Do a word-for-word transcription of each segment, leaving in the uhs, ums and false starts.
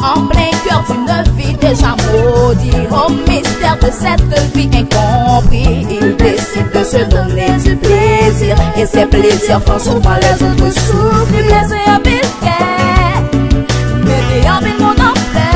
En plein cœur d'une vie déjà maudite, au mystère de cette vie incompris, il décide de se donner du plaisir. Et ces plaisirs font souvent les autres souffrir. Plezi anpil kè, mete anpil moun anfè.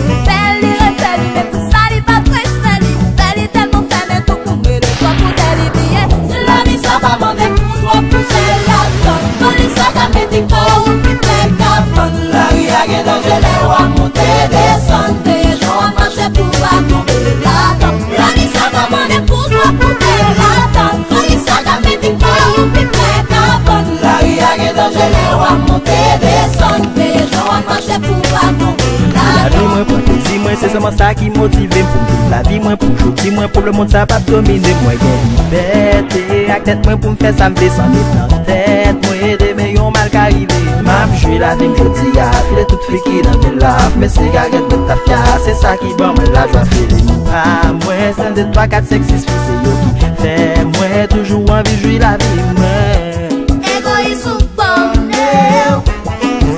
Li fè, li refè, li menm sa li pa t vle fè, li fè, li tèlman fè, men tou kounye de kò pou tè li bliye. Lavi sa pa mande pou twòp pou fè latann. Foli sa ka mete kò ou pi prè kabann. Lari a gen danje lè w ap monte desann. Veye jan w ap mache pou w pa tonbe ladan. Lavi sa pa mande pou twòp pou fè latann. Foli sa ka mete kò ou pi prè kabann. Lari a gen danje lè w ap monte desann. Veye jan w ap mache pou w pa tonbe ladan. Lavi mwen pran plezi mwen, se sèlman sa ki motive m pou m viv lavi mwen pou jodi mwen. Pwoblèm mond sa p ap domine m, mwen gen libète ak tèt mwen pou m fè sa m vle san met nan tèt mwen. Demen yon mal ka rive. M ap jwi lavi m jodi a, file tout fi ki nan vil la, fimen sigarèt, bwè tafya, se sa ki ban mwen lajwa. File m pa mwen, sèl de twa kat senk sis fi se yo ki fè mwen toujou anvi jwi lavi mwen. Egoyis ou bòne w,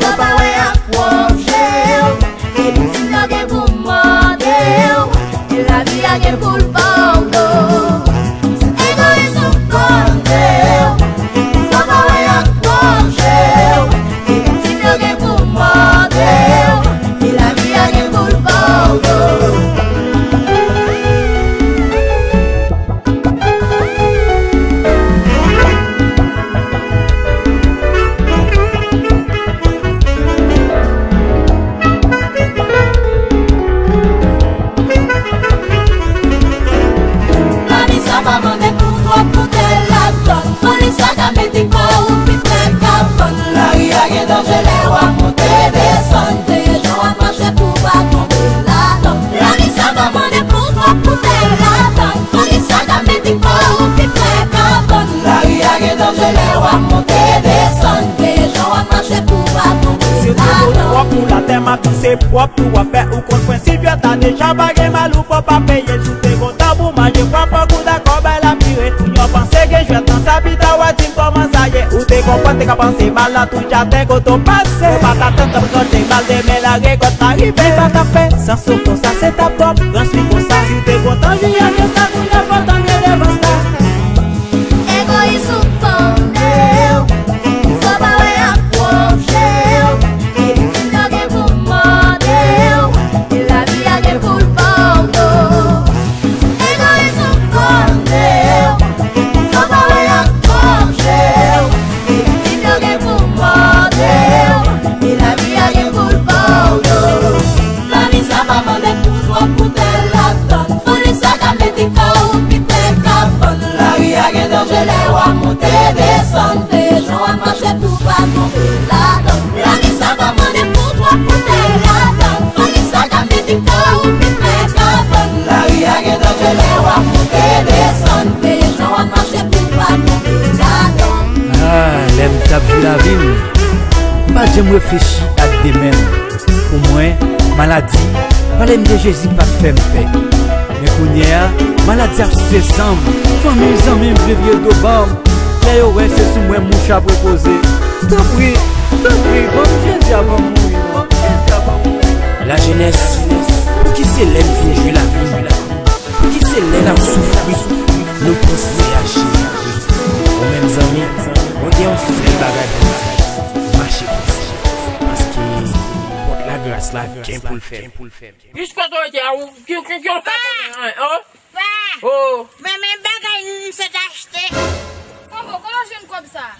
sa w pa wè ak pwòp je w. Epi si yo gen pou mande w, e lavi a gen pou l ba w do. Egoyis ou bòne w, sa w pa wè ak pwòp je w. Epi si yo gen pou mande w, e lavi a gen pou l ba w do. Lavi sa pa mande pou twòp pou tè ladann. Foli sa ka mete kò ou pi prè kabann. Lari a gen danje lè w ap monte desann. Veye jan w ap mache pou w pa tonbe ladan. Lavi sa pa mande pou twòp pou tè ladann. Foli sa ka mete kò ou pi prè kabann. Lari a gen danje lè w ap monte desann. Veye jan w ap mache pou w pa tonbe ladan. Si w te gon twòp pou latè, m ap di se pwòp tou w ap fè. Ou konn prensip yo ta deja pa gen mal ou fò pa peye. Si w te gon tan pou manje, pwòp fòk ou dakò bay la pire. Pou yo panse gen jwèt nan sa pita w a di m kòman sa ye. Ou te konprann te ka panse mal la tou dja te kote w pase. Ou pa t atann t ap granje mal demen la rekòt la rive. Li pa t ap fè sans ou konsa se t ap twòp rans li konsa. Si w te kontan jwi a gen sa kounye a fò tann gen devans la. Egoyis ou bòne w, sa w pa wè ak pwòp je w. Epi si yo gen pou mande w, e lavi a gen pou l ba w do. Egoyis ou bòne w, sa w pa wè ak pwòp je w. Epi si yo gen pou mande w, e lavi a gen pou l ba w do. Lavi sa pa mande pou twòp pou tè ladann. Foli sa ka mete kò ou pi prè kabann. Lari a gen danje lè w ap monte desann. Veye jan w ap mache pou w pa tonbe ladan. Lavi sa pa mande pou twòp pou tè ladann. Foli sa ka mete kò ou pi prè kabann. Lari a gen danje lè w ap monte desann. Veye jan w ap mache pou w pa tonbe ladan. Ah, lè m t ap jwi lavi m, m pa t janm reflechi ak demen m. Pou mwen, maladi, pale m de Jezi pa t fè m pè. Men kounye a, maladi ap size san m. Fanmi m, zanmi m vle vire do ba m. Lè yo wè se sou mwen mouch ap repoze. Tanpri, tanpri, ban m Jezi avan m mouri, ban m Jezi avan m mouri. Lajenès, pouki se lè n fin jwi lavi n? Pouki se lè n ap soufri, nou panse a Jezi? Ou menm zanmi, mwen gen yon sèl bagay pou m di, mache konsa. Paske pòt lagras la gen pou l fèmen. Jis kote w rete a, ou, ki, ki, ki w pa konnen anyen, o? Pa! O! Men, men bagay m sot achte. Kòman, kòman w jwenn kòb sa?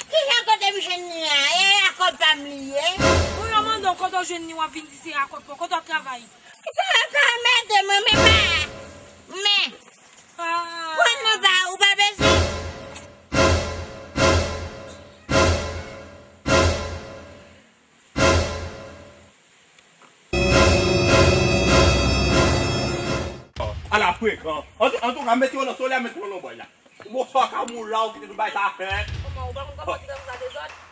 Kijan kote m jwenn li a? E a kòb pa m li ye? Pou yo mande w kote w jwenn li, w ap vin di se a kòb pa w. Kote w ap travay? Sa pa mete mwen, men pa. Men. Ah. Pran nan pa, ou pa bezwen. Ala frekan. An, antouka, mete yo nan solèy, mete yo nan bòy la. Bonswa, Kamoula, ou kite nou bay sa fè. Kòman, ou pa konn kòman ti granmoun sa dezòd?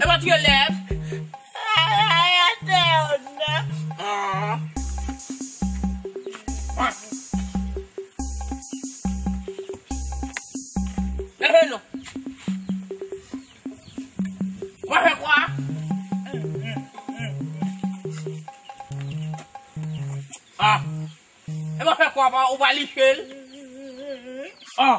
E pa tire lèv. Ay, ay, atè yo nan. Ah. Ah. Leve non. Ou pa fè kwa? Ah. E pa fè kwa, pa, ou pa liche l? Ah.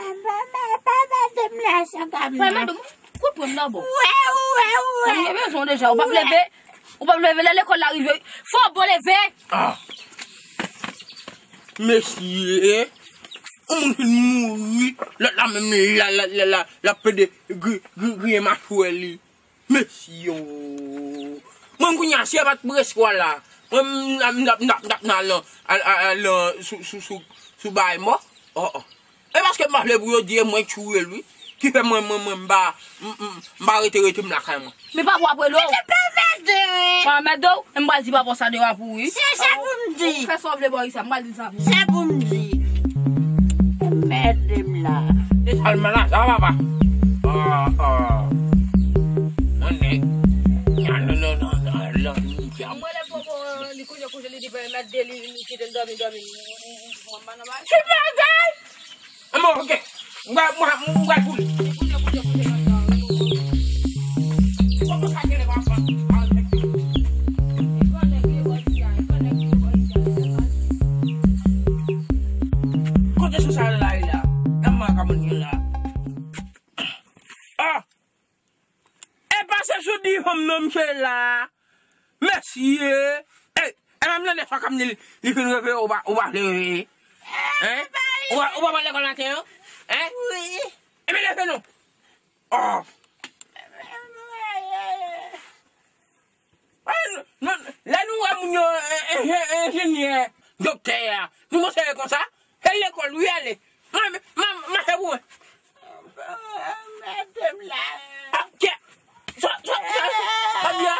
Papa, papa, papa, mete m la, sa pa m. Frè Mado, kout pran m dabò. Wè, wè, wè. Kòm gen bezwen deja, ou p ap leve. Ou p ap leve lè lekòl la rive. Fò w bon leve. Ah. Mesye, yon moun fin mouri, lòt la menm la, la, la, la, l ap pede gri-, gri-, griyen machwè li. Mesye, o. Mwen kounye a, si e pa t pou espwa la, mwen, m, m, m, m, m, m, m, nan, al, al, al, sou, sou, sou, sou bay mò. Oh, oh. E paske m pa vle pou yo di e mwen ki tchouye l, wi. Ki fè mwen, mwen, mwen, m pa, m, m, m pa rete, rete m lakay mwen. Men papa w ap rele w. Mete pèmèt de. Pèmèt de w? M pral di papa w sa dewa pou ou, wi. Se sa pou m di. Ou fè sa w vle bò sa, m pral di l sa pou ou. Sa pou m di. Mèt de m la. E sèlman la, sa papa. Ah, ah. Mwen nèg. Non, non, non, non, non, non, non. Mwen lè poko, li kouje, kouje, li di pèmèt de li, li kite l dòmi, dòmi. Mwen pa nòmal. Se bagay! Anmò, oke. Mwen, mwen, mwen, mwen, koul. Kote sou sa la, la? Nan mwen ka moun yo la. Ah! E pase sou divan m non, mesye la. Mesye. E, e pa m tande sa k ap di li, li fin reveye, ou pa, ou pa vle reveye. Hein? Ou pa, ou pa pral lekòl maten an? Hein? Wi. Ebyen, leve non. Oh. Lè nou wè moun yo, en-, en-, enjenyè, doktè a, nou panse e konsa? Se lekòl wi ale. Mwen, mwen, mwen, se pou mwen. Mete m la. Ah, kè. Sa, sa, sa, sa, sa, sa, sa,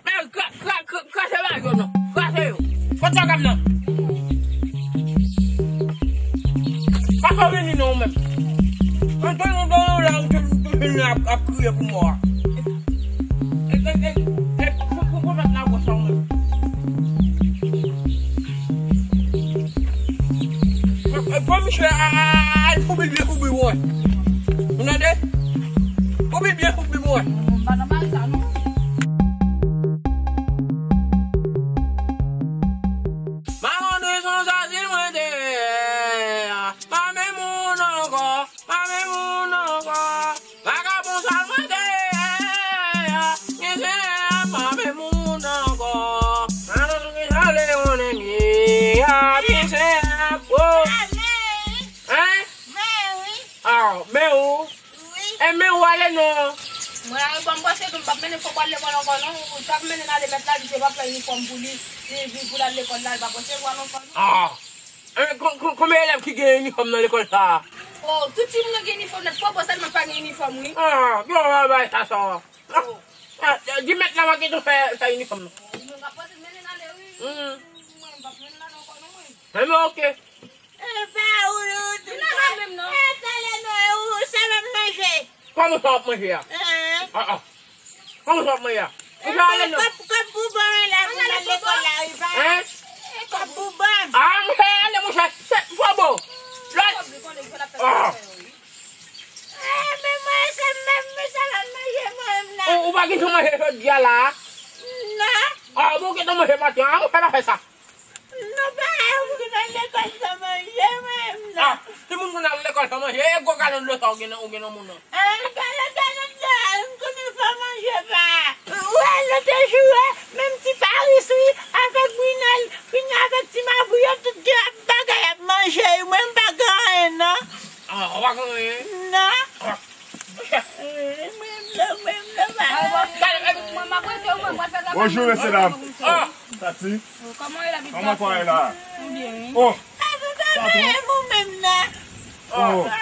Men kra-, kra-, kra-, krache bagay yo non. Krache yo. Kot sa k ap nan? Pa fè w vini non ou menm. Anto nou do la ou te, ou te vini ap, ap kriye pou mò a. E, e, e, e, pou, pou, pou mèt la wè sa ou menm. Pran misye al foubi l byen foubi mwen. Ou tande? Foubi l byen foubi mwen. M pa nan bagay sa non. Malandren san zazi mwen te ye. Pa menm moun ankò. Pa menm moun ankò. Vagabon sal mwen te ye, mizè, pa menm moun ankò. Malandren sal e yon nèg ye, mizè, po. Hein? Ah, men ou. Wi. E men ou ale non. Mwen ale bon, m panse ke m p ap mennen fò pou al lekòl ankò non. Ou t ap mennen l ale mèt la di se p ap fè inifòm pou li. Li, li pou l al lekòl la, li p ap resevwa l ankò non. Ah. Eh, kon-, kon-, konbyen elèv ki gen inifòm nan lekòl sa a? Oh, tout timoun yo gen inifòm nèt. Fòbò sèlman k pa gen inifòm, wi. Ah, gen yon bagay sa sò. Oh. Ah, di mèt la manke tou fè, fè inifòm nan. Oh, mwen ka poze mennen ale, wi. Hmm. Mwen, m p ap mennen ale ankò, non, mwen. Eh, men oke. E pa ou, ou di sa. Vin avè m menm, non. E, talè non, e ou, sa m ap manje. Kòman sa w ap manje a? Hein? Ah, ah. Kòman sa w ap manje a? Mwen fè ale non. Kòb, kòb pou ban la pou n al lekòl la, wi, pa. Hein? Kòb pou ban. Ah, mwen fè ale, monchè. Se fòbò. Lòt. Ah. Eh, men mwen, se menm, men sa m ap manje mwen menm la. Ou, ou pa gen sa manje jodi a la? Non. Ah, bon, ou gentan manje maten an. Ah, mwen fè pa fè sa. Non, pa ou ki nan lekòl san manje, mwen menm nan. Ah, timoun konn al lekòl san manje, e gwo galon dlo sa ou gen nan, ou gen nan moun nan? Ah, galon, galon dlo a, m konnen fò manje pa. Ou wè, lòt jou a, menm ti Paris, wi, avèk Brinal, Brinal avèk ti Mabou, yo tout gen bagay ap manje, mwen m pa gen anyen, non. Ah, ou pa gen anyen? Non. Ah. Bonjou, mesye dam. Ah. Tati. Kòman w ye la? Oh.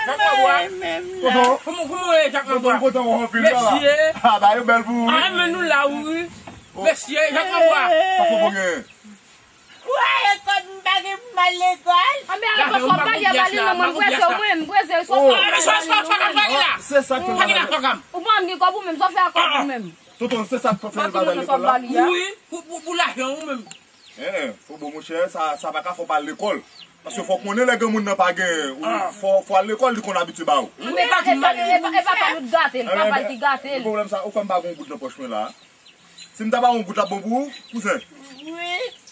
Patwon. Tonton. Kòman, kòman w ye, Jak Mabwa? Tonton, kontan wè w anpil la. Mesye. Ah, ba yo bèl pou ou. Ah, men nou la, wi. Mesye, Jak Mabwa. Sa fò pou gen. Ou ale kot m pa gen pou m al lekòl? Anben ale kot sa w pale a, ba li non, mwen m prese, mwen m prese, sa w pale a, ba li non, mwen. Se sa k fè l pa gen kòb ou menm, sa w fè ak kòb ou menm? Tonton, se sa k fè l pa al lekòl la? Wi, pou, pou, pou lajan ou menm. Eh, fò bon, monchè, sa, sa pa ka fè w pa al lekòl. Paske fò w konnen lè granmoun nan pa gen, ou, fò, fò w al lekòl, li konn abitye ba ou. Anben, e, e, e, e papa nou t gate l, papa l ki gate l. Pwoblèm sa, ou kwè m pa gen yon goud nan pòch mwen la? Si m ta ba w yon goud, l ap bon pou ou, kouzen? Wi.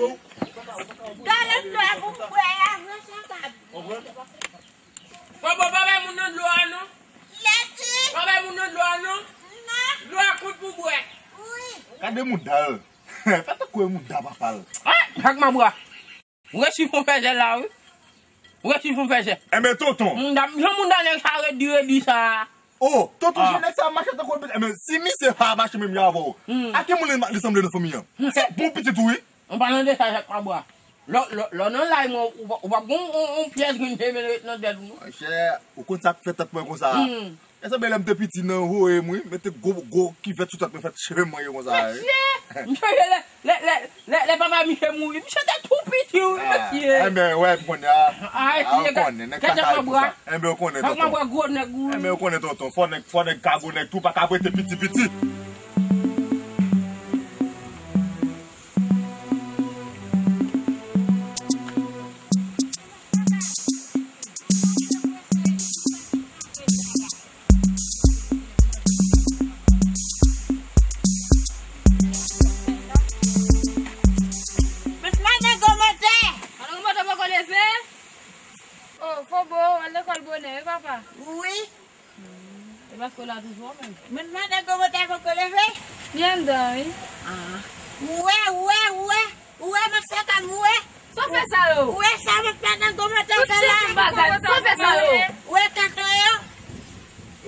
dlo. Gade dlo a pou bwè a, vre sa pa. Konprann? Papa, pa bay moun nan dlo a non. Leti. Pa bay moun nan dlo a non. Non. Dlo a kout pou bwè. Wi. Gade mouda l. Fè tankou e mouda papa l. Ah, Jakmabwa. Ou resi fon fèzè la, wi. Ou resi fon fèzè. Enben, tonton. Mouda, jan mouda nèg sa redi, redi sa. Oh, tonton, ah. Jan nèg sa mache tankou yon pitit. Enben, si misye pa mache menm jan avè w, hmm, a ki moun li, li sanble nan fanmi an? Hmm. Se bon pitit ou, wi. An palan de sa, Jakmabwa. Lè, lè, lè w nan lay mwen, ou pa, ou p ap gon yon, yon pyès grenn cheve ret nan tèt ou, non. Monchè, ou konn sa k fè tèt mwen konsa. Hmm. E sanble lè m te piti nan voye m, wi. Mete gwo, gwo kivèt sou tèt mwen, fè cheve m manje konsa, wi. Mesye! M sonje lè, lè, lè, lè, lè papa misye mouri. Misye te tou piti, wi, mesye. Ah, enben, wè, m konnen a. Ah, ah, ou konnen, nèg kaka e konsa. Enben, ou konnen, tonton. Jakmabwa gwo nèg, wi. Enben, ou konnen, tonton. Fò nèg, fò nèg ka gwo nèg tou, pa ka rete piti, piti. Met madan gwo motè. Madan gwo motè poko leve? Oh, Fobo, w al lekòl bonè, wi, papa? Wi. E paske w la toujou menm? Met madan gwo motè poko leve? Li anndan, wi. Ah. Ou wè, ou wè, ou wè, ou wè, masak a m, ou wè? Sa w fè sa yo? Ou wè sa met madan gwo motè fè la? Tout bagay, sa w fè sa yo? Ou wè katon yo?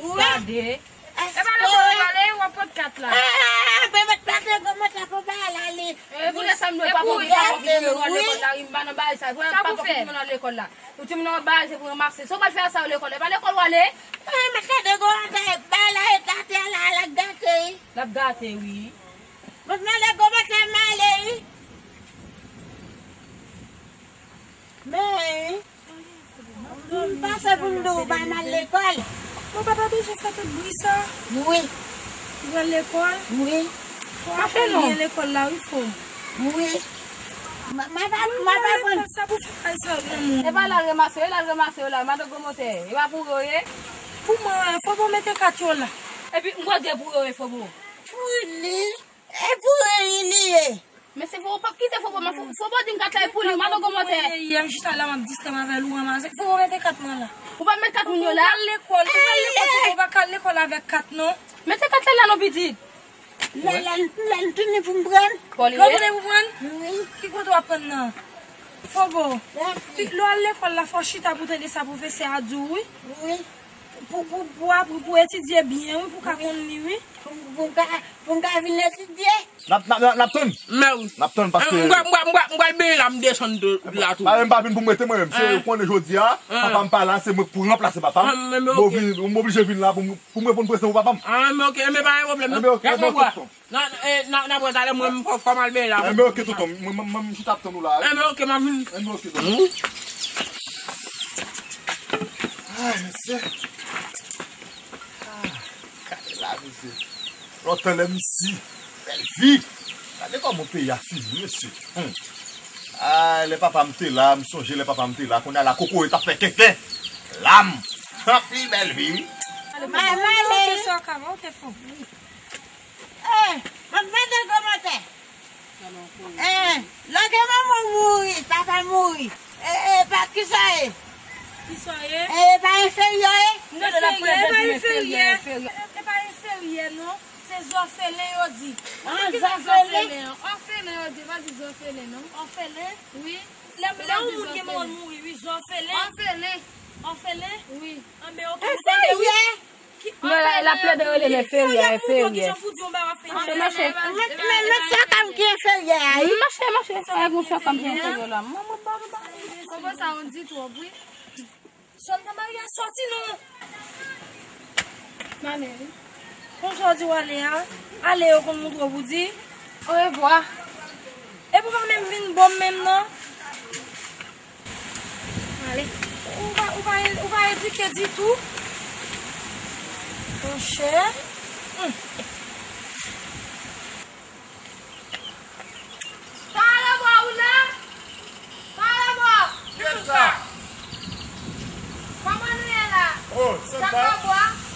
Ou wè? Gade. E pa lekòl w prale, w ap pot kat la. Ah, ben met madan gwo motè pou bay la li. E pou lè sa m dwe pa pou, pa pou ki moun nan lekòl la, wi, m pa nan bagay sa. Sa pou fè? Pou moun nan lekòl la. Ou timoun nan bagay se pou ranmase. Sa w pral fè sa yo lekòl? E pa lekòl w ale? Eh, mete de gwo motè, bay la e gate la, l ap gate, wi. L ap gate, wi. Mwen mande gwo motè m ale, wi. Men, m pase pou m di w bay m al lekòl. Mwen pa ta bezwen fè tout bri sa. Wi. Ou pral lekòl? Wi. Fò w aprann byen lekòl la, wi, fò. Wi. Ma, ma pa, ma pa konn. Sa pou fè kay sa granmoun. E pa l al ranmase yo, l al ranmase yo la, madan gwo motè. E pa pou yo ye. Pou mwen, fò pou mete kat yo la. Epi, m kwè gen pou yo ye, fò pou. Pou li, e pou li ye. Men se fò w pa kite fò pou, fò, fò pou di m kat la e pou li, madan gwo motè. Yè m chita la, m ap distrè m avè l, ou ranmase. Fò pou mete kat mwen la. Ou pa met kat moun yo la. Ou pa al lekòl, ou pa al lekòl, fò pou pa ka al lekòl avèk kat, non. Mete kat la la, non, pitit. Lè, lè, lè l tounen pou m pran. Lè w tounen pou pran? Wi. Ki kote w ap pran nan? Fobo. Lè w al lekòl la, fò w chita pou w tande sa pwofesè a di w, wi. Wi. Pou, pou, pou aprann, pou etidye byen, wi, pou w ka konn li, wi. Pou, pou m ka, pou m ka vin etidye. N ap, n ap, n ap, n ap tann. Mè wi. N ap tann paske. M pral, m pral, m pral, m pral benyen la, m desann de, la tou. Pa, m pa vin pou m rete mwen menm. Se, ou konnen jodi a, papa m pa la, se mwen k pou ranplase papa m. M oblije vin la pou m Pou m reponn prezan pou papa m. Ah, men oke, men pa gen pwoblèm, non. Enben oke, enben oke, tonton. Nan, eh, nan, nan, bon, talè, mwen, m fò, fò m al benyen la. Enben oke, tonton. Mwen, mwen, mwen, m chita ap tann ou la, wi. Enben oke, m ap vin. Enben oke, tonton. Ay, mesye. Ah, gade la, mesye. Lontan lè m isi. Bèl vi. Gade kòman peyi a fini, mesye. Hmm. Ah, lè papa m te la, m sonje lè papa m te la. Kounye a la, kokoye t ap fè kenken. Lam. Anpil bèl vi, wi. Mwen, mwen, mwen. Oke, sa ka, oke, fò. Eh, mwen mande kòmantè. Eh, lòt manman mouri, papa mouri. Eh, eh, pa kisa ye? Kisa ye? Eh, pa enferyè ye? Enferyè, pa enferyè. Eh, pa enferyè, non. Se zòfelen yo di. Ah, zòfelen. Zòfelen, an. Òfelen yo di, pa di zòfelen, non. Òfelen? Wi. Lè, lè yon moun gen manman mouri, wi, zòfelen. Òfelen. Òfelen? Wi. Anben, oke. Enferyè. Ki, non, la, la plede rele l enferyè, enferyè. Mache, mache. Men, men, men sa kam ki enferyè a, wi. Mache, mache. Ay, gon sa kam ki enferyè la. Manman, ba, ba, ba. Kòman sa, on di twòp, wi. Sòlda Maria sòti non. M ale wi. Konsa w di w ale a? Ale yo konn montre w pou di orevwa. Epi w pa menm vin bò m menm non. Ale. Ou pa, ou pa, ou pa edike ditou. Monchè. Hmm.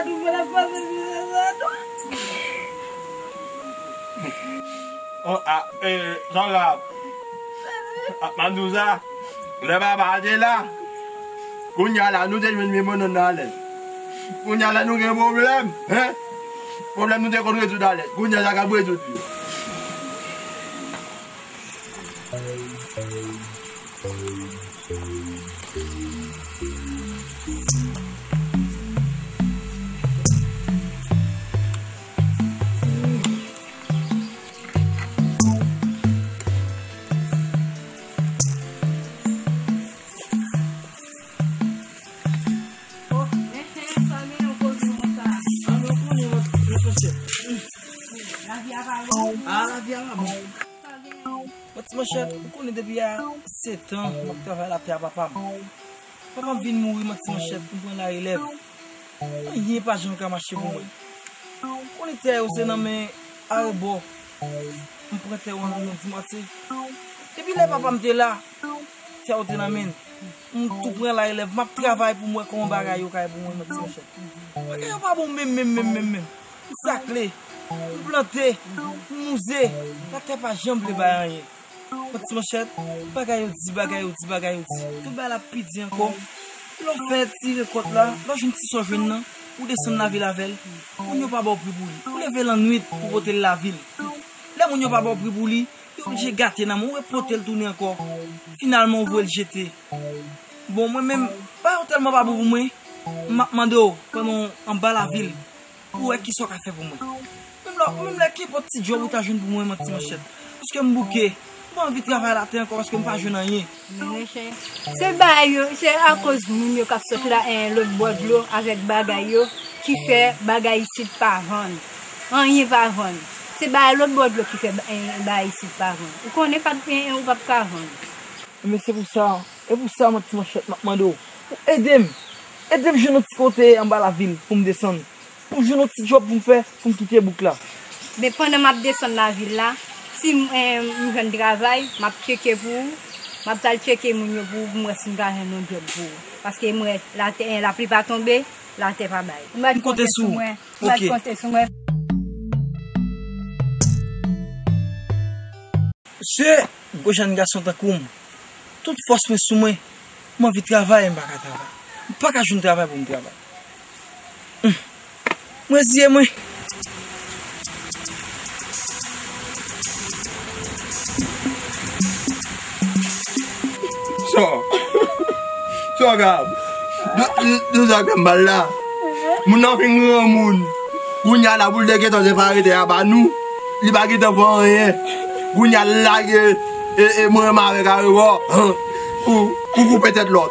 la tou, mwen ap pase mizè sa tou. Oh, ah, eh, Sandra. Ah, Mandouza, lè papa a te la, kounye a la, nou te jwenn vye bannann nan alèz. Kounye a la, nou gen pwoblèm, hein? Pwoblèm nou te konn rezoud alèz. Kounye a, sa k ap rezoud yo. Oh, men chen, sa gen yon koze konsa. An, nou konnen, mwen, mwen, mwen, lavi a pa bon. Ah, lavi a pa bon. Sa gen yon Manti Manchèt, ou konnen depi a sèt an, m ap travay latè a papa m. Papa m vin mouri, Manti Manchèt, m pran larelèv. Anyen pa janm ka mache pou mwen. Ou konnen tè yo se nan men arebò. M pran tè yo nan men dimwatye. Depi lè papa m te la, tè yo te nan men n. M tou pran larelèv, m ap travay pou m wè kòman bagay yo ka ye pou mwen, Manti Manchèt. Bagay yo pa bon menm, menm, menm, menm, menm. M sakle, m plante, m wouze, latè pa janm vle bay anyen. Manti Manchèt, bagay yo di, bagay yo di, bagay yo di. Tout bagay la pi di ankò. Lè w fè ti rekòt la, lè w jwenn ti sa w jwenn nan, ou desann lavil avè l. Moun yo pa ba w pri pou li. Ou leve lannwit pou pote l lavil. Lè moun yo pa ba w pri pou li, yo oblije gate nan men w, ou repote l tounen ankò. Finalman, ou voye l jete. Bon, mwen menm, bagay yo tèlman pa bon pou mwen, m ap mande w, pandan w anba lavil, pou wè kisa w ka fè pou mwen. Menm lè, menm lè kenpòt ti djòb ou ta jwenn pou mwen, Manti Manchèt. Paske m bouke. M pa anvi travay latè ankò paske m pa jwenn anyen. Men, men, chè, se bagay yo, se akoz moun yo k ap sot la, en, lòt bò dlo avèk bagay yo ki fè bagay isit pa vann. Anyen pa vann. Se bagay lòt bò dlo ki fè, en, bagay isit pa vann. Ou konnen pa, en, en, ou p ap ka vann. Men se pou sa, e pou sa, Manti Manchèt, m ap mande w pou ede m. Ede m jwenn yon ti kote anba lavil pou m desann. Pou m jwenn yon ti djòb pou m fè, pou m kite bouk la. Men pandan m ap desann lavil la, si m, eh, m jwenn travay, m ap tcheke pou ou. M ap t al tcheke moun yo pou ou, pou m wè si m ka jwenn yon djòb pou ou. Paske m wè latè, lapli pa tonbe, latè pa bay. M konte sou ou. M konte sou mwen. M konte sou mwen. Mesye, gwo jèn gason tankou m, tout fòs mwen sou mwen, m anvi travay, m pa ka travay. M pa ka jwenn travay pou m travay. Humm. M reziye mwen. Sa, sa w ka, nou, nou, nou sa fè m mal la. Moun nan fin granmoun. Kounye a la, pou l te gentan separe tè a ba nou, li pa gentan fè anyen. Kounye a l lage, e, e mwen menm avèk arebò. Ou, Ou koupe tèt lòt.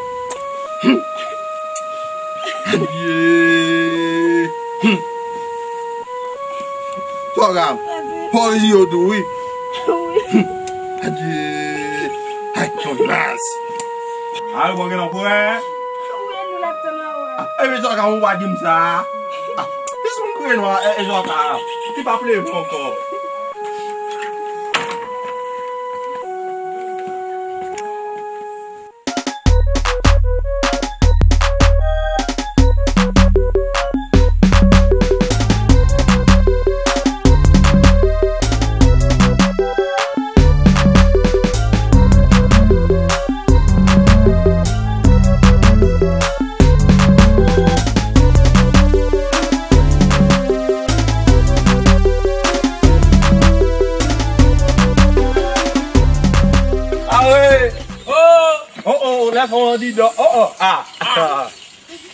Adye. Sòka. Pòz yo tou, wi. Adye. Ay, Jonas. Ay, bon, gen nan kouran. Wi, nou l ap tann anwo. Epi Sòka, ou pa di m sa. Kisa moun kouran nwa, e, e Sòka? Li pa pleve ankò. Awe! Oh! Oh, oh, lè fè yon didò. Oh, oh, ah.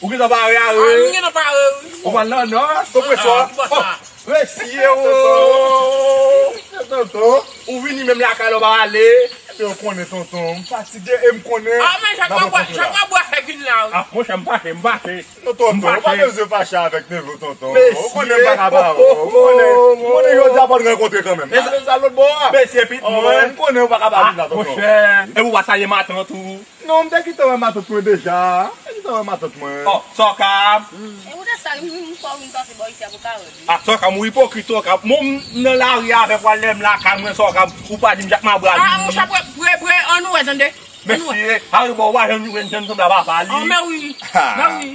Ou gentan pare a, wi? Ah, m gentan pare, wi. Ou pral nan nò, sou presyon. Ah, ki bò sa? Oh, mesye, oh. Tonton. Ou vini menm lakay la, ou pa ale. Ebyen, ou konnen, tonton, m fatige e m konnen. Ah, men Jacques Mabwa, Jacques Mabwa fè vin la, wi. Ah, monchè, m fache, m fache. Non, tonton, ou pa bezwen fache avèk neve w, tonton. Ou konnen m pa ka ba ou. Ou konnen, ou konnen jodi a fò n rankontre kanmenm. M pa vle sa lòt bò a. Mesye, pit mwen. M konnen ou pa ka ba vin la, tonton. Monchè, e ou pa salye matant ou? Non, m te kite wè matant mwen deja. M te kite wè matant mwen. Oh, Sòka. E ou te sa, m, m, m kwè ou vin pase bò isi a pou ka wè li. Ah, Sòka, ou ipokrit, Sòka. Mwen, m nan lari avèk ou, lè m lakay mwen, Sòka, ou pa di m Jacques Mabwa vini. Ah, monchè, bre, bre, bre, ann wè, tande. Ann wè. Mesye, Harry Bo wa, jan nou jwenn, jan nou sanble a papa li. Oh, men wi. Men wi.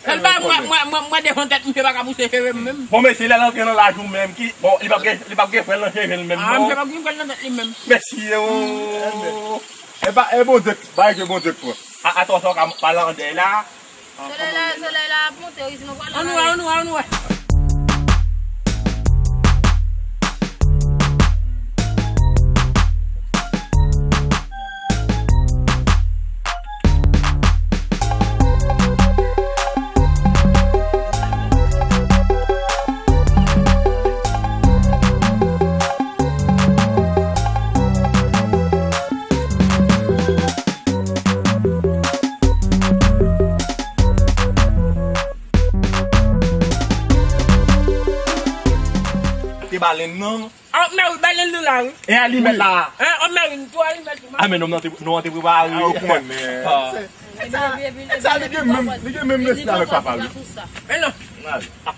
Sèl bagay, mwen, mwen, mwen, mwen devan tèt, misye pa ka pouse cheve m menm. Bon, mesye, lè l antre nan laj ou menm, ki, bon, li p ap gen, li p ap gen frè l nan cheve l menm, non. Ah, misye p ap gen frè l nan tèt li menm. Mesye, oh. E ba, e Bondye, bay ke Bondye k pran. A, atò sa w ka pale an dèy la. Solèy la, solèy la ap monte, wi, sinon pral nan lari. Ann wè, ann wè, ann wè. Te balen nan. Ah, men wi, balen nan la, wi. E alimèt la. Hein, oh, men wi, tou alimèt. Ah, men nonm nan te, nonm nan te prepare. Ah, ou konnen. Ah. Sa, li gen menm, li gen menm lespri avèk papa l. Men non.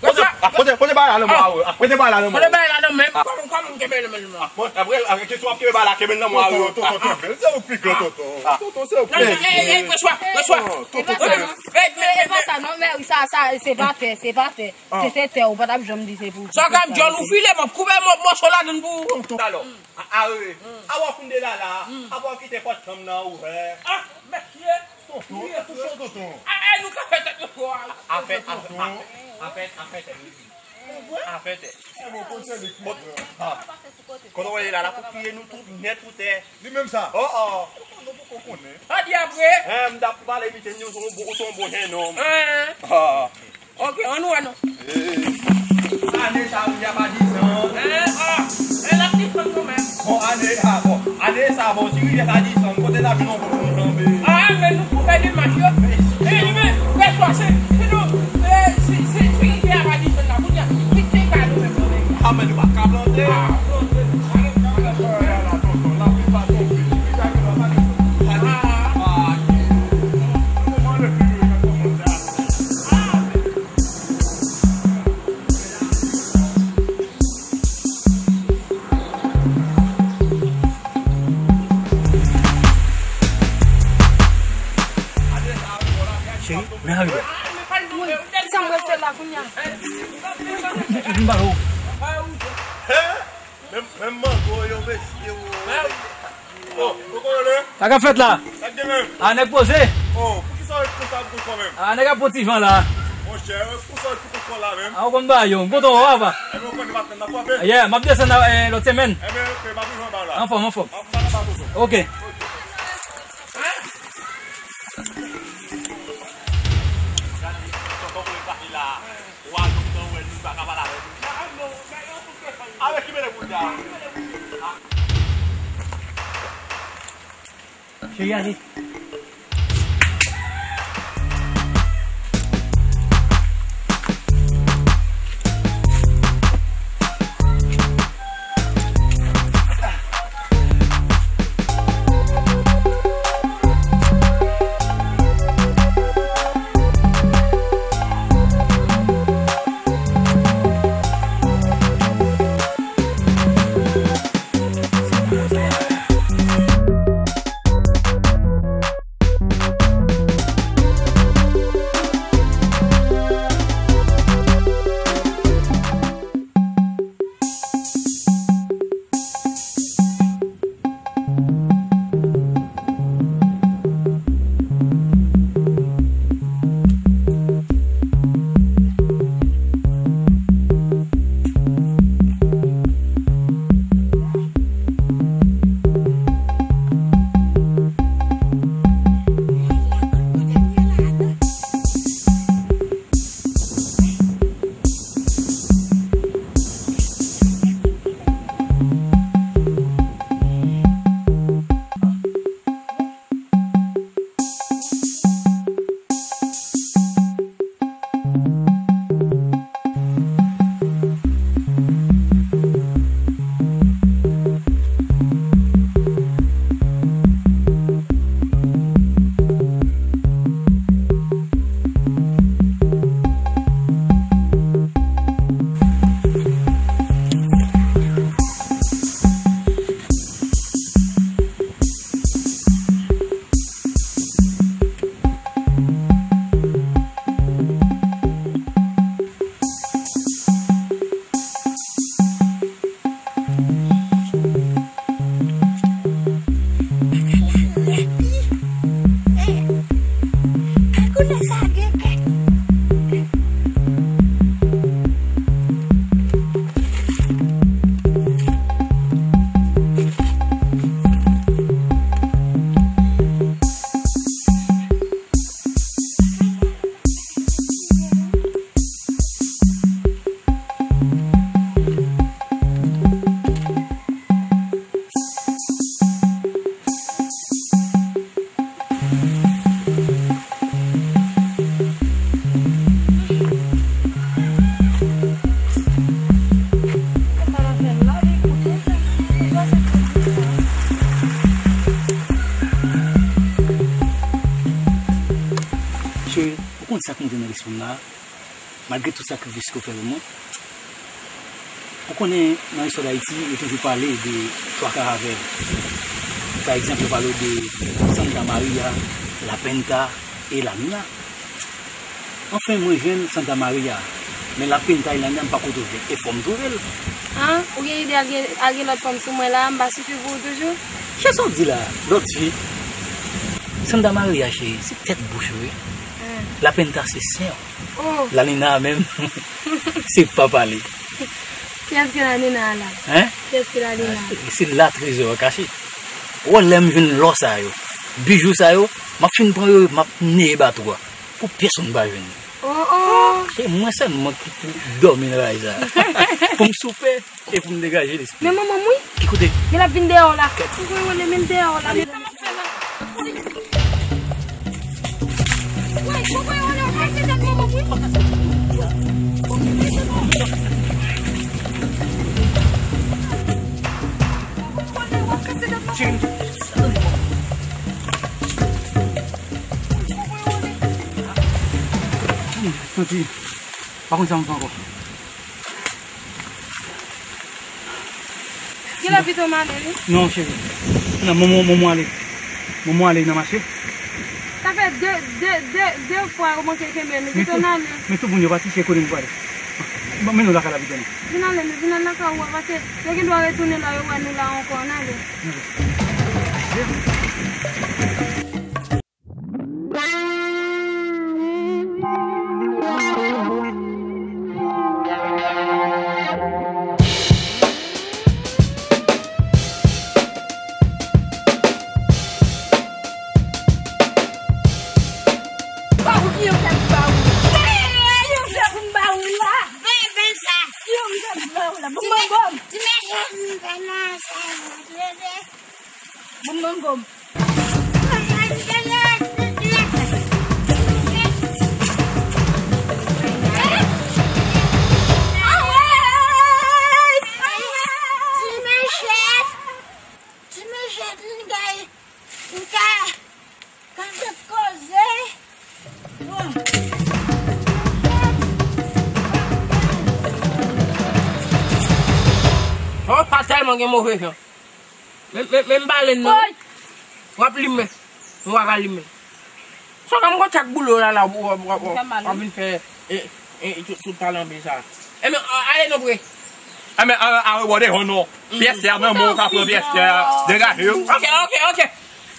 Kote, kote, kote bagay la nan men w, kote bagay la nan men w. Kote bagay la nan men m. Kòman, kòman m kenbe nan men m la? Bon, apre, apre, kesyon ap kenbe bagay la, kenbe nan men w. Tonton, tonton, kenbe l. Se ou k pi gran, tonton. Tonton, se ou k pi gran. Non, non, ey, ey, preswa, preswa. Tonton, kenbe l. E pa sa, non, men sa, sa, se pa tè, se pa tè. Se te tè, ou pa t ap janm di se pou. Sa ka m djòl ou file, m ap koupe mò-, mòso ladann pou ou. Tonton. Alò, a, a, wi. Apre w fin de la la, apre w kite pòt chanm nan ouvè. Ah, mesye. Tonton, e tonton, tonton. Ah, eh, nou ka fè tèt nou fò a. Afè, afè, afè, afè tèt. Afè tèt. Kote w ye la, la pou tiye nou tout nèt ou tè. Li menm sa. Oh, oh. Ou konnen, ou poko konnen. A di apre. Eh, m t ap pale misye, m di w se yon bon, se yon bon jennonm. Ah. Ok, ann wè non. Ane sa rivyè pa disann. Eh, ah, eh, l ap disann kanmenm. Bon, ane, ah, bon, ane sa, bon, si rivyè pa disann, kote n ap jwenn yon bout pou nou janbe? Ah, men nou koupe demach yo. Eh, men, rèsponsab, si nou, eh, si, si, si rivyè pa disann la, kounye a, ki te ka nou menm nan nèg? Ah, men nou pa ka plante. Ah, plante. Cheri, men Harry Bèl. Sa mwen fè la kounye a? M ba ou. Menm, menm mango yo, mesye, wo. Oh, koko yo le. Sa k ap fèt la? Sa k gen menm? A, nèg poze. Oh, poukisa w ret konsa pou kont kò menm? A, nèg ap pran ti van la. Monchè, poukisa w ret pou kont kò la menm? A, ou konn bagay yo. M kontan wè w, papa. Ebyen, ou konn maten n ap frape. Yeah, m ap desann, eh, lòt semèn. Ebyen, ok, m ap rive anba w la. Anfòm, anfòm. M ap anba tonton. Ok. Gade, tonton vle pale la. Wa lontan wè nou pa ka pale avè nou. Avèk ki mele bouda? Cheri, ale. Sa k monte nan lespri m la, malgre tout sakrifis ke w fè pou mwen, ou konnen, nan istwa Dayiti, yo toujou pale de twa karavèl. Pa egzanp, yo pale w de Santa Maria, La Penta e La Nina. Anfen, mwen jwenn Santa Maria, men La Penta e La Nina, m pa ko twouve l, e fò m twouve l. An, ou gen ide al gen, al gen lòt fanm sou mwen la, m pa sifi pou ou toujou? Kisa w di la, lòt fi? Santa Maria, cheri, se tèt bouch ou ye. An. La Penta se sen w. Oh. La Nina menm, se pa pale. Kiyès ki La Nina a la? Hein? Kiyès ki La Nina? Ah, se, se la trezò a kache. Wè lè m jwenn lò sa yo, bijou sa yo, m ap fin pran yo, m ap neye bato a. Pou pèsonn pa jwenn. Oh, oh. Se mwen sèlman ki pou dòmi nan kay sa. Pou m soupe e pou m degaje lespri. Men manman m wi. Ki kote? Men l ap vin dèyè w la. Kèt. Ou voye rele men l dèyè w la. Men sa m ap fè la. Woy, ou voye rele w kase tèt manman m wi. Ou voye rele w kase tèt manman m. Santi, pa konn sa m fè ankò. Genlè pito m ale wi. Non, cheri. Non, manman, manman ale. Manman ale nan mache. Sa fè de, de, de, de fwa yo manke kenbe nou. Pito n ale. Men tout moun yo pati, se kote nou prale. Bon, men nou lakay la pito nou. Vin ale, nou vin al lakay ou a, paske yo gen dwa retounen la, yo wè nou la ankò, n ale. Boum, boum, boum. Ti mechèt, ti mechèt, m kay, m kay, kay fè koze. Bon. Oh, sa tèlman gen move jan. Men, men, men m pale n non. Woy! W ap limen. M pa ka limen. Sa w ka m kontak boule w la, la, w, w, w, w, w ap vin fè, e, e, tout, tout kalanbe sa. Enben, a, ale non pre. Enben, a, a, a, w de non. Pyès tè a, men mwen ka pran pyès tè a. Degaje w. Ok, ok, ok.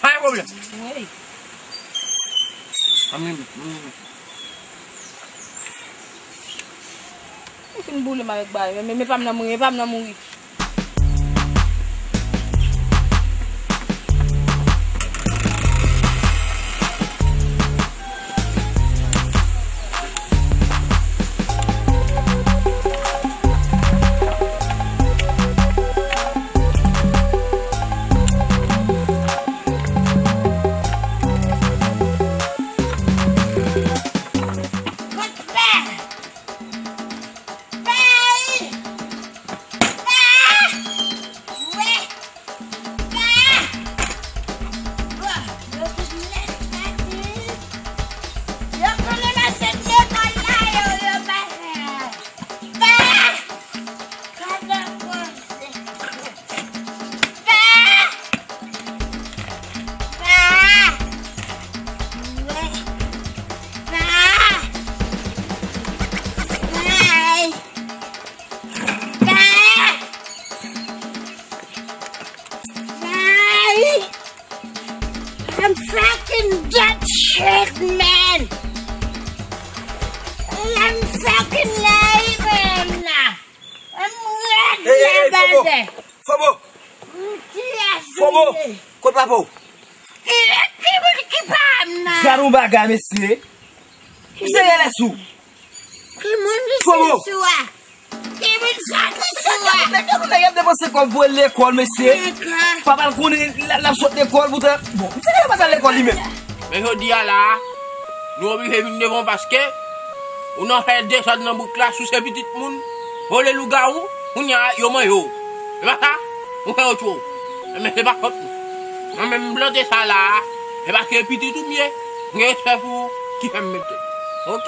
Pa gen pwoblèm. Wi. Anmyè, mm. Ou fin boule m avèk bagay, men, men, men pa m nan mouri, men pa m nan mouri. I'm fucking dead shit, man. I'm fucking lame, man. I'm red. Hey, hey, hey, Fobo. Fobo. Fobo. Kot papa w? Ki moun ki pa m nan? Gad yon bagay, mesye. Misye rele sou. Ki moun ki sou a? Ki moun sa ki sou a? Nèg yo, nèg ap depanse kòb voye l lekòl, mesye. Papa l konnen l, l ap sot lekòl, poutan, bon, misye genlè pa t al lekòl li menm. Men jodi a la, nou oblije vin devan w paske ou nan fè dezòd nan bouk la, souse pitit moun, vole lougawou, kounye a yo manje w. E pa sa? Ou fè yo tchwe w. Men se pa fòt nou. Mwen menm m plante sa la a, se paske pitit ou m ye, m gen respè pou ou ki fè m mete. Ok.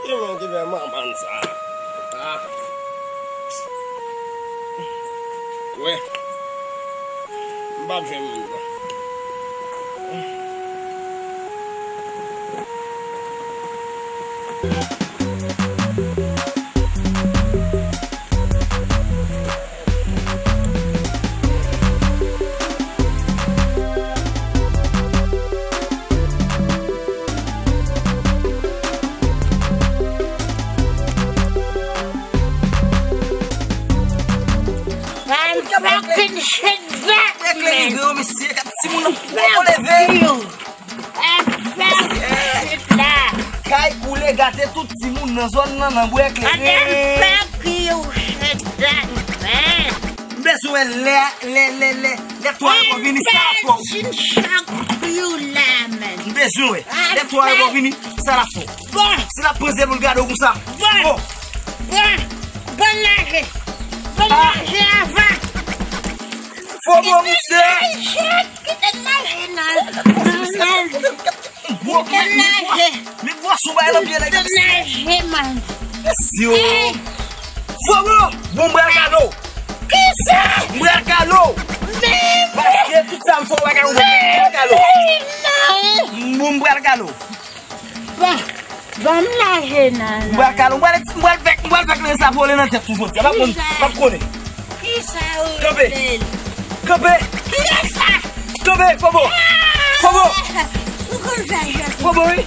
Ki moun ki fè manman sa? Ah. Wè. M p ap jwenn moun non. I'm fucking shit back, man. Timoun nan poko leve. Kay koule gate tout timoun nan zòn nan nan bwè kleren. Mwen bezwen wè lè, lè, lè, lè, lè twa yo vini, sa la fò. Mwen bezwen wè lè twa yo vini, sa la fò. Si l ap panze pou l gade w konsa. Bon. Bon. Bon laje. Bon laje avan. Fobo mouse. Kite m mache nan, nan, nan. Gwo, men, men gwo, men gwo sou bay nan pye nèg ap mache, man. Mesye o. Fobo, bon, m pral gade w. Kisa? M pral gade w. Men, paske tout sa m fè w pa ka konprann. M pral gade w. Bon, m pral gade w. Bon, bon, m mache nan, nan. M pral kale, m pral, m pral fè, m pral fè kle sa vole nan tèt ou jodi a. M ap konn, m ap konnen. Kisa ou rele? Kanpe. Kanpe. Kisa? Kanpe, Fobo. Fobo. Ou konn fè jwèt. Fobo, wi.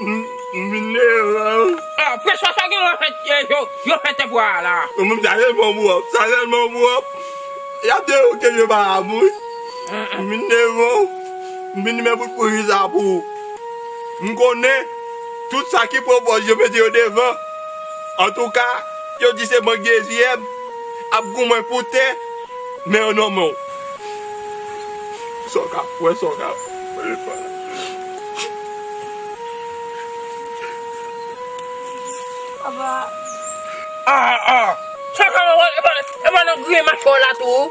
M, m vin devan. Ah, preswa sa gen yo fè, yo, yo fè tèt bwa la. Ou menm sa sèlman pou w, sa sèlman pou w. Y ap dewoke je pa la pou w. M vin devan w. M vin men bout pou sa pou ou. M konnen tout sa ki pwopòz yo mete yo devan. Antouka, yo di se mank dezyèm ap goumen pou tè, men yo nonmen w. Sa w ka wè, sa w ka wè. Papa. Ah, ah. Sa w ka wè, e pa, e pa nan griyen mache w la tou.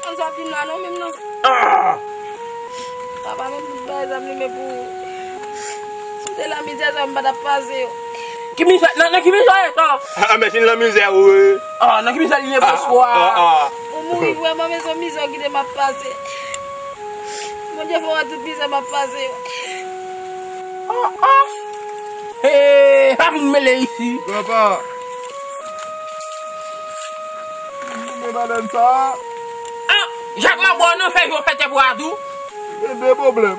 An sa vin la non, menm non. Ah! Papa, men tout bagay sa m limen pou ou. Si w te la mizè sa m pa t ap pase yo. Ki mizè? Nan, nan ki mizè w ye sa? Ah, men si l nan mizè, wi. Ah, nan ki mizè li ye, bonswa? Ah, ah. Ou mouri vrèman, men se yon mizè w kite m ap pase. Bondye fè w wè tout mizè m ap pase yo. Ah, ah. Hey, pa vin mele isi. Papa. Men balèn sa a. Ah, Jak Mabò nan fè yo fè tè bwa tou. Gen de pwoblèm.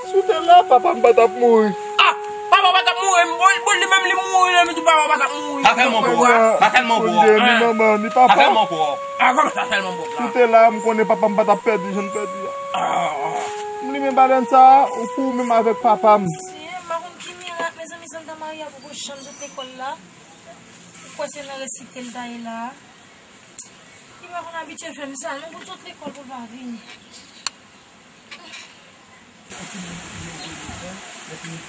Si w te la, papa m pa t ap mouri. Ah, papa w pa t ap mouri. Bon, bon, li menm li mouri, li menm di papa w pa t ap mouri. Pa tèlman gwo, pa tèlman gwo. Ni manman, ni papa. Pa tèlman gwo. Ah, kòman sa tèlman gwo la? Si w te la, m konnen papa m pa t ap pèdi jan l pèdi a. Ah, ah. M limen balèn sa a, ou pou ou menm avèk papa m. Senyè, m pa konn ki mirak, mezanmi, Santa Maria poko janm sot lekòl la. Ou kwè se nan resite l ta ye la a? Li pa konn abitye fè m sa, non, pou l sot lekòl pou l pa vini. Lè fini, lè fini,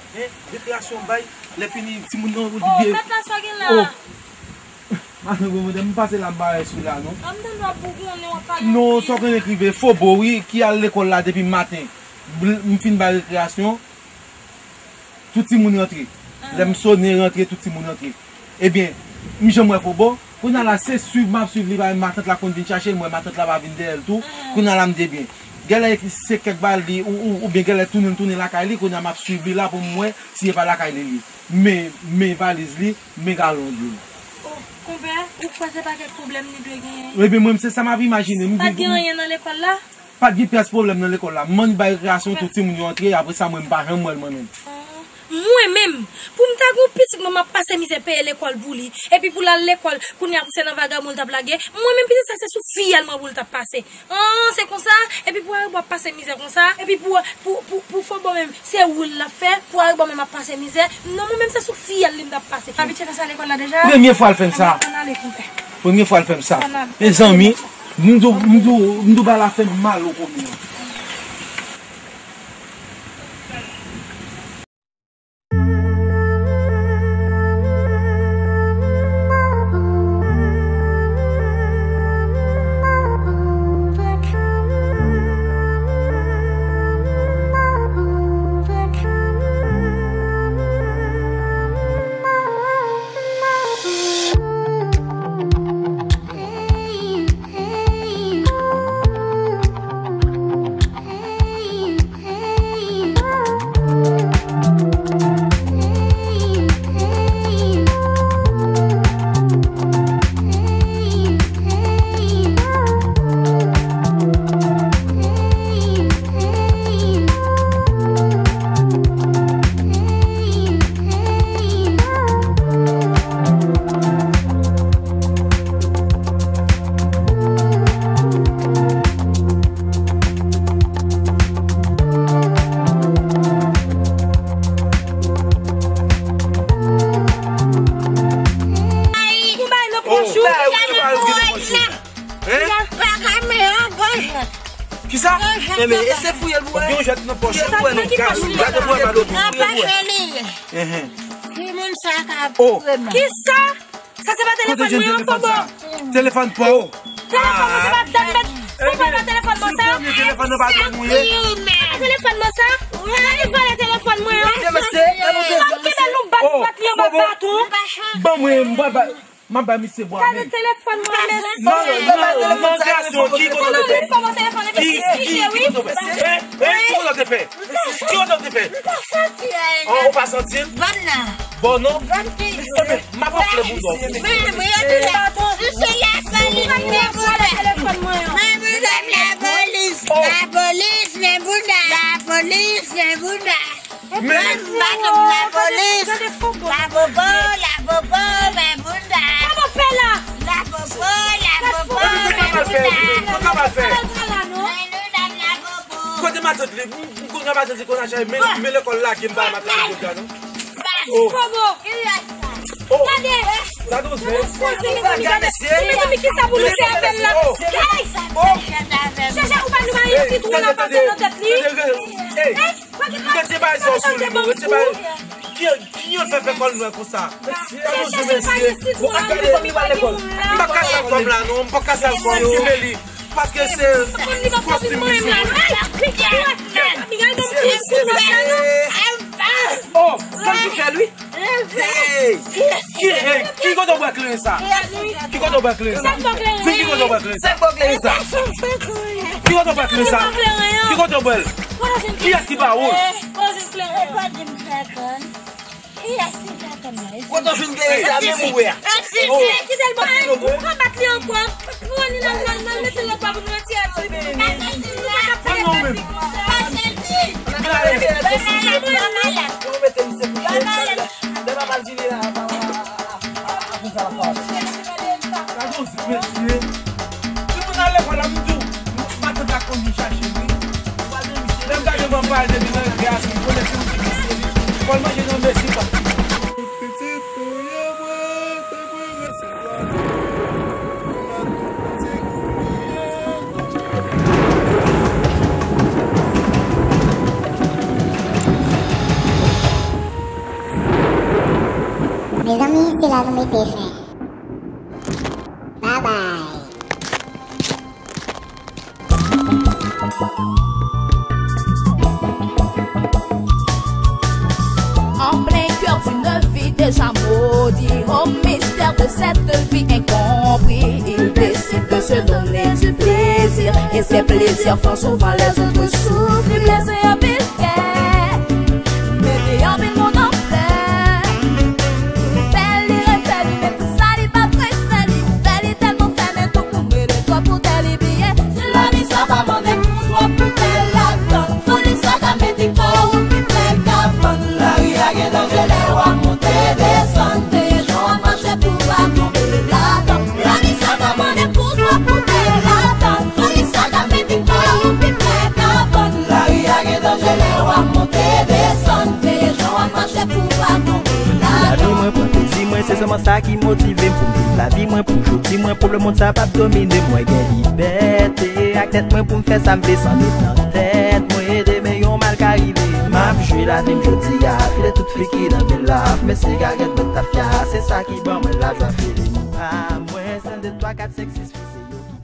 lè fini, lè fini, ti moun nan, oh, timoun nan, tèt la, sa gen la? Oh. Madan gwo, madan, m pase la, m pa wè sou la, non. An m tande w ap bougonnen, w ap pale anpil. Non, sa w konnen k rive, Fobo, wi, ki al lekòl la depi maten. M fin bay rekreyasyon. Tout timoun rantre. Ah. Lè m sonnen rantre, tout timoun rantre. Ebyen, m janm wè Fobo. Kounye a la, se swiv m ap swiv li, paske matant la konn vin chache l, m wè matant la pa vin dèyè l tou. Ah. Kounye a la, m di, ebyen, genlè se kèk bagay li, ou, ou, oubyen genlè tounen l tounen lakay li, kounye a m ap swiv li la pou m wè si se pa lakay li li. Men, men valiz li, men galon dlo. Oh, konpè, ou kwè se pa kèk pwoblèm li dwe genyen? Ebyen, mwen, se sa m ap imajine. M pa t gen anyen nan lekòl la? Pa t gen pyès pwoblèm nan lekòl la. M annik bay rekreyasyon, tout timoun yo antre, apre sa, mwen, m pa janm wè l, mwen menm. Ah, mwen menm, pou m ta gen yon pitit mwen, m ap pase mizè peye lekòl pou li. Epi pou l al lekòl, kounye a pou se nan vagabon l t ap lage. Mwen menm, pitit sa, se sou fiyèl mwen pou l t ap pase. Ah, se konsa? Epi pou Aribo ap pase mizè konsa? Epi pou, pou, pou, pou Fobo menm, se woul l ap fè? Pou Aribo menm ap pase mizè? Non, mwen menm, se sou fiyèl li m t ap pase. Abitye fè sa lekòl la deja? Premye fwa l fè m sa. Ann ale, konpè. Premye fwa l fè m sa. Ann ale. Mezanmi, m di w, m di w, m di w bagay la fè m mal o komi an. Kisa? Enben, e se fouye l pou wè. Fouye l pou wè, non. Gade, fouye l pou wè, pa do. Fouye l pou wè. Enhen. Ki moun sa k ap... Oh. Kisa? Sa se pa telefòn mwen an, Fobo. Telefòn pa w. Telefòn mwen se pa dat mèt. Se pa, pa telefòn mwen sa. Telefòn nan pa jwenn mwen. Telefòn mwen sa. Gade vòlè telefòn mwen an. M ap kite nou bat, bat li anba baton. Ban mwen, m pral ba, m ap ba misye bwa menm. Gade telefòn mwen, mesye. Non, non, non, gason, ki kote w te fè? Ki, ki, ki kote w fè? Eh, eh, ki kote w te fè? Ki kote w te fè? Oh, ou pa santi l? Bon, non? Ebyen, m ap anfle bouda w. Men, men, men, men, men, men, men, men, lapolis, lapolis, men bouda, lapolis, men bouda. Men, lapolis, lapopo, lapopo, men bouda. Kòman fè la? Lapopo, lapopo, men bouda. Kote matant li? M, m konn matant li konn achaye, men, men lekòl lage m ba matant li bouda, non? Oh. Fobo. Oh. Gade. Gade, gade, mezanmi, kisa pou nou fè avè l la? Hey! Chacha, ou pa nou ba yon sitwon la pase nan tèt li? Hey! Retire bagay sa yo sou li, non. Retire bagay. Ki, ki yo fè fè kò l nwè konsa? Gade yon mesye. Bon, gade, mezanmi, pa lekòl. M pa ka sal kòm la, non. M pa ka sal kòm. Kite li. Paske se kostim misye. Oh, sa m touche l, wi. Hey! Ki, hey, ki kote w pran kleren sa? Ki kote w pran kleren sa? Di ki kote w pran kleren sa? Ki kote w pran kleren sa? Ki kote w pran l? Kiyès ki ba ou l? Kote w jwenn kleren sa, menm ou wè a? Kite l ban mwen. Ou pa bat li ankò. Pou ni nan, nan, nan mete lòt bò pou nou retire ti. Mwen non menm. Gade. Ou mete misye pou lè papa l vini la. Gade yon zik mesye. Timoun al lekòl la, m di w, matant la konn vin chache l, wi. Lè m gade manman l depi nan rekreyasyon, m konnen se yon ti mesye li. Fò l manje nan mezi pa. Pitit touye mwen, te mwen resevwa. Mezanmi, se la nou mete fen. Bye bye. En plein cœur d'une vie déjà maudite, au mystère de cette vie incompris, il décide de se donner du plaisir. Et ces plaisirs font souvent les autres souffrir. Blessé anpil kè, mete anpil moun anpè. Fè li refè li, menm si sa li pa t refè li. Fè li tèlman fè, men tou pou mete twòp pou tè li bliye. Si lavi sa pa mande pou twòp pou tè ladan, foli sa ka mete kò ou pi prè kabann. Lari a gen danje lè w ap monte desann. Veye jan w ap mache pou w pa tonbe ladan. Lavi sa pa mande pou twòp pou tè ladan. Foli sa ka mete kò ou pi prè kabann. Lari a gen danje lè w ap monte desann. Veye jan w ap mache pou w pa tonbe ladan. Lavi mwen pran plezi mwen, se sèlman sa ki motive m pou m viv lavi mwen pou jodi mwen. Pwoblèm mond sa p ap domine m, mwen gen libète ak tèt mwen pou m fè sa m vle san met nan tèt mwen. Demen yon mal ka rive, m ap jwi lavi m jodi a. File tout fi ki nan vil la, fume sigarèt, bwè tafya, se sa ki ban mwen lajwa. File nou pa mwen, sèl de twa, kat, senk, sis fi se yo ki